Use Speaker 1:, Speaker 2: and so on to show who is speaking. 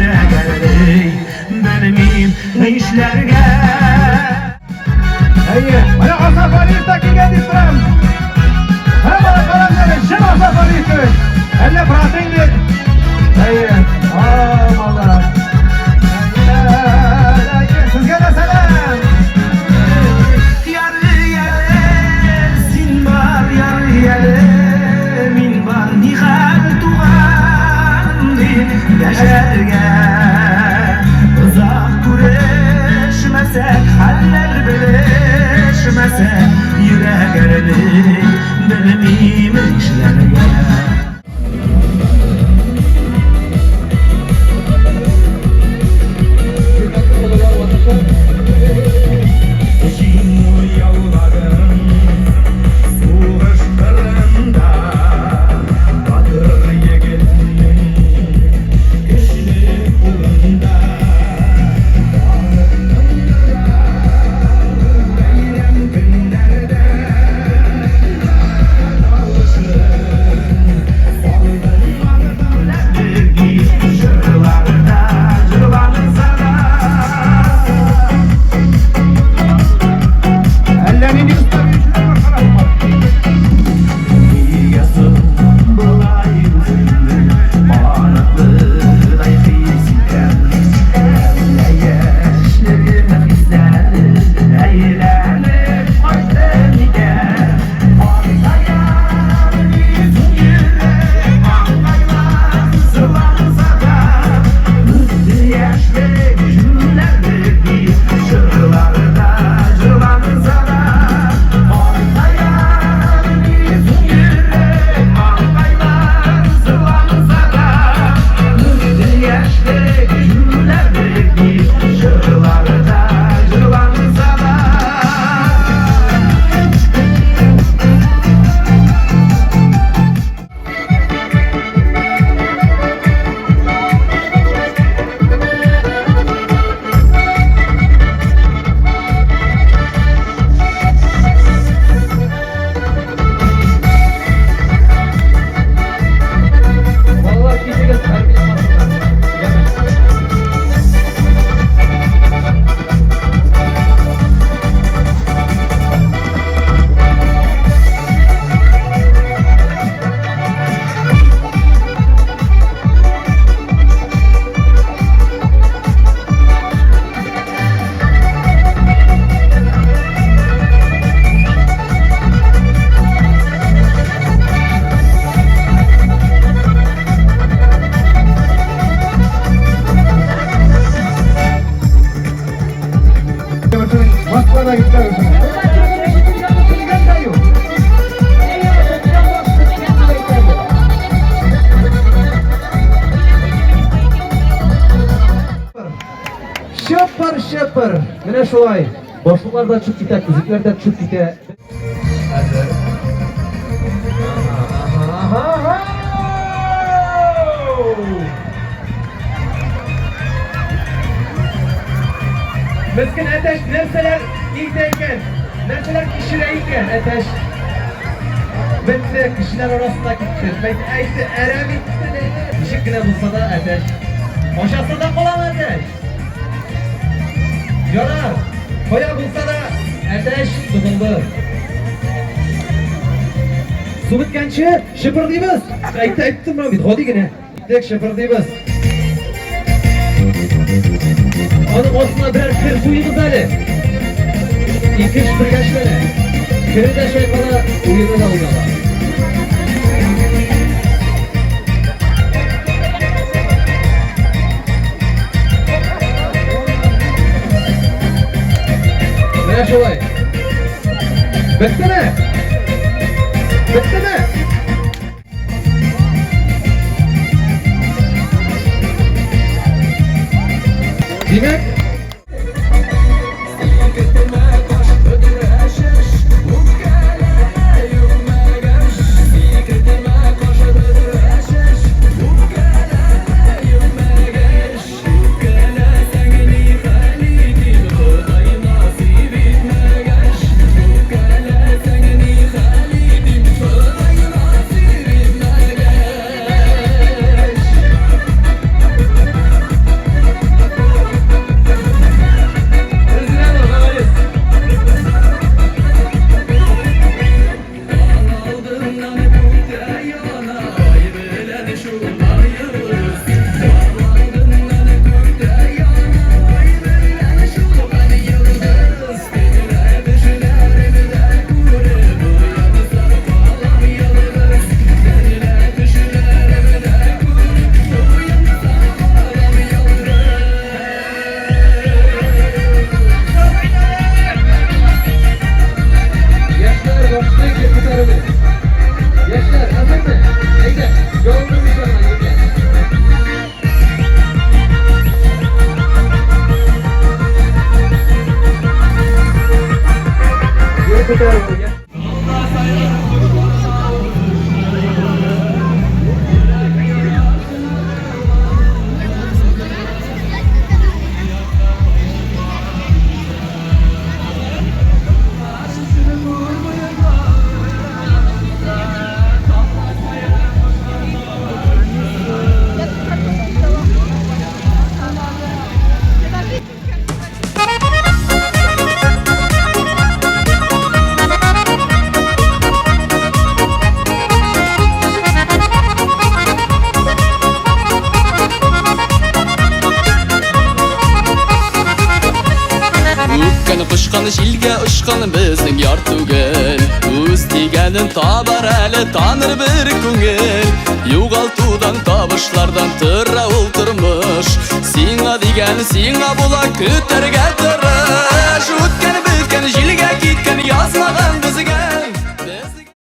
Speaker 1: Йөрәк әрни, белмим нишләргә.
Speaker 2: Әйе, менә Асаф Алиев та килгән дип торам. Менә бала карагыз әле, чын Асаф Алиев кебек. Әллә браты инде. Әйе, а, малай. Әйе, сезгә дә сәлам.
Speaker 1: Ярый әле син бар, ярый әле мин бар, нихәл туганым дип дәшәргә. Озак күрешмәсәк, хәлләр белешмәсәк, йөрәк әрни, белмим нишләргә. Җиңү яуладың сугыш кырында, батыр егетнең көчле кулында. Халык бәйрәм көннәрдә Җырларда җырланса да.
Speaker 2: Әллә нинди оста биючеләр бар, карагыз.
Speaker 1: Нигә соң болай үзеңне канатлыдай хис итәм? Әллә яшьлегем хисләре әйләнеп кайтты микән? Картая бит йөрәк, маңгайлар сызланса да, үтте яшьлек, җүләрлек дип җырларда җырланса да, картая бит йөрәк, маңгайлар сызланса да, үтте яшьлек, җүләрлек дип җырларда җырланса да.
Speaker 2: Балалар, китегез хәрби сафына. Яме. Москвада киткән. Шыпыр, шыпыр. Менә шулай. Башлыклар да төшеп китә, күзлекләр дә төшеп китә. Әзер. Ага, ага. Мескен әтәч нәрсәләр итә икән? Нәрсәләр кичерә икән әтәч? Бетте, кешеләр арасына китте. Әйтте, әйтте, әрәм итте. Ничек кенә булса да әтәч. Ашаса да каламы әтәч? Ярар, кая булса да әтәч тотылды. Су беткәнче шыпырдыйбыз. Әйтте, әйттем мына бит, гади генә. Тек шыпырдыйбыз. Аның астына берәр кер куегыз әле. Ике эш бергә эшләнә. Кере дә чайкала, уены да уйнала. Менә шулай. Беттеме? Беттеме? Димәк,
Speaker 3: Үпкәне кочкан җилгә очкан безнең яр түгел. Үз дигәнен табар әле таныр бер күңел. Югалтудан, табышлардан тора ул тормыш. Сиңа дигән сиңа була көтәргә.